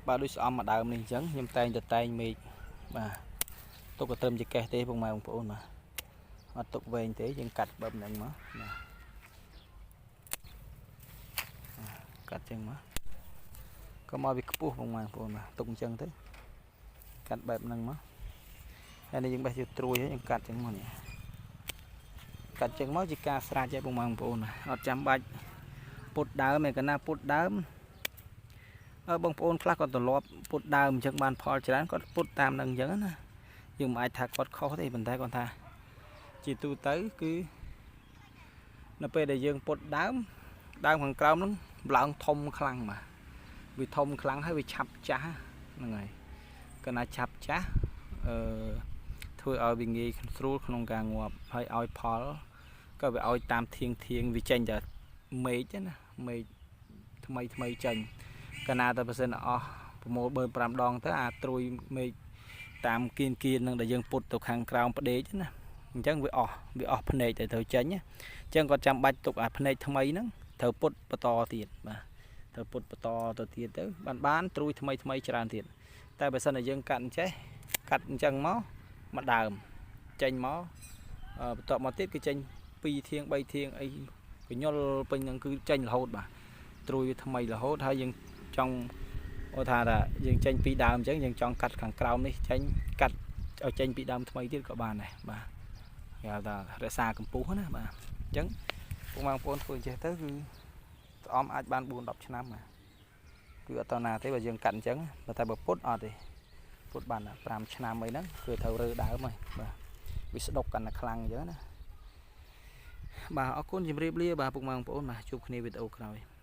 បាទដូចស្អំមួយដើមនេះអញ្ចឹងខ្ញុំតែងតែតែងមេឃបាទទុកក៏ត្រឹមចកេះទេពុកម៉ែបងប្អូនបាទអត់ទុកវែងទេយើងកាត់បែបហ្នឹងមកបាទកាត់ចឹងមកកុំឲ្យវាខ្ពស់ពុកម៉ែបងប្អូនបាទទុកអញ្ចឹងទៅកាត់បែបហ្នឹងមកហើយនេះយើងបេះជាត្រួយហើយយើងកាត់ចឹងមកនេះកាត់ចឹងមកជាការស្រាច់ហើយពុកម៉ែបងប្អូនបាទអត់ចាំបាច់ពុតដើមឯកណាពុតដើមអឺបងប្អូនខ្លះគាត់ត្រឡប់ពុតដើមអញ្ចឹងបានផលច្រើនគាត់ពុតតាមនឹងអញ្ចឹងណាយើងមិនអាចថាគាត់ខុសទេប៉ុន្តែគាត់ថាជាទូទៅគឺនៅពេលដែលយើងពុតដើមដើមខាងក្រោមហ្នឹងឡើងធំខ្លាំងបាទវាធំខ្លាំងហើយវាឆាប់ចាស់ហ្នឹងហើយកណាឆាប់ចាស់អឺធ្វើឲ្យវាងាយស្រួលក្នុងការងាប់ហើយឲ្យផលក៏វាឲ្យតាមធៀងធៀងវាចេញតែមេឃណាមេឃថ្មីថ្មីចេញកាលណាតែបើសិនអស់ប្រមូលបើ5ដងទៅអាត្រួយមេឃតាមគៀនគៀននឹងដែលយើងពុតទៅខាងក្រោមផ្ដេកណាអញ្ចឹងវាអស់ភ្នែកទៅត្រូវចេញអញ្ចឹងគាត់ចាំបាច់ទុកអាភ្នែកថ្មីហ្នឹងត្រូវពុតបន្តទៀតបាទត្រូវពុតបន្តទៅទៀតទៅបានបានត្រួយថ្មីថ្មីច្រើនទៀតតែបើសិនតែយើងកាត់អញ្ចេះកាត់អញ្ចឹងមកមួយដើមចេញមកបន្ទាប់មកទៀតគឺចេញ2ធៀង3ធៀងអីកញុលពេញហ្នឹងគឺចេញរហូតបាទត្រួយវាថ្មីរហូតហើយយើងចង់អូថាថាយើងចេញពីដើមអញ្ចឹងយើងចង់កាត់ខាងក្រោមនេះចេញកាត់ឲ្យចេញពីដើមថ្មីទៀតក៏បានដែរបាទគេហៅថារក្សាកម្ពស់ណាបាទអញ្ចឹងពុកម៉ែបងប្អូនធ្វើអញ្ចេះទៅគឺស្អំអាចបាន4 10ឆ្នាំបាទគឺអត់តណាទេបើយើងកាត់អញ្ចឹងបើតែបើពុតអត់ទេពុតបាន5ឆ្នាំអីហ្នឹងគឺត្រូវរើដើមហើយបាទវាស្ដុកកាន់តែខ្លាំងអញ្ចឹងណាបាទអរគុណជម្រាបលាបាទពុកម៉ែបងប្អូនបាទជួបគ្នាវីដេអូក្រោយ។